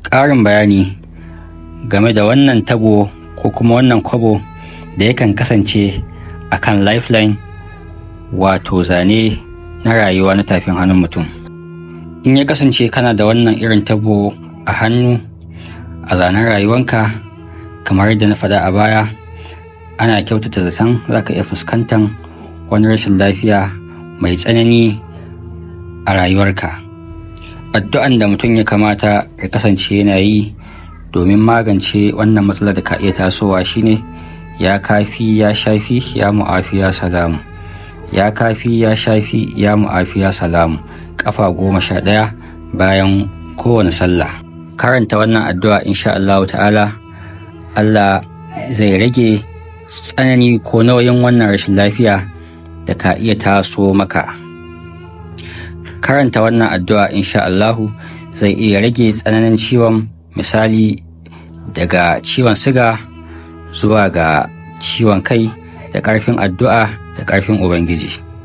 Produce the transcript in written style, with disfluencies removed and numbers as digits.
Ƙarin bayani game da wannan tabo ko kuma wannan kwabo da yakan kasance a kan lifeline, wato zane na rayuwa na tafin hannun mutum. In ya kasance kana da wannan irin tabo a hannu a zanen rayuwanka, kamar yadda na faɗa a baya, ana kyautata zaton za ka iya fuskantar wani rashin lafiya mai tsanani a rayuwarka. Addu'an da mutum ya kamata ya kasance yana yi domin magance wannan matsalar da ka iya tasowa shine "Ya Kafi, ya Shafi, ya Mu'afi, ya Salamu. Ya Kafi, ya Shafi, ya Mu'afi, ya Salamu," kafa 11 bayan kowane sallah. Karanta wannan addu'a, insha Allah ta'ala, Allah zai rage tsanani ko nauyin wannan rashin lafiya da ka iya taso maka. Karanta wannan addu'a, insha Allahu, zai iya rage tsananin ciwon, misali daga ciwon siga zuwa ga ciwon kai, da ƙarfin addu'a da ƙarfin Ubangiji.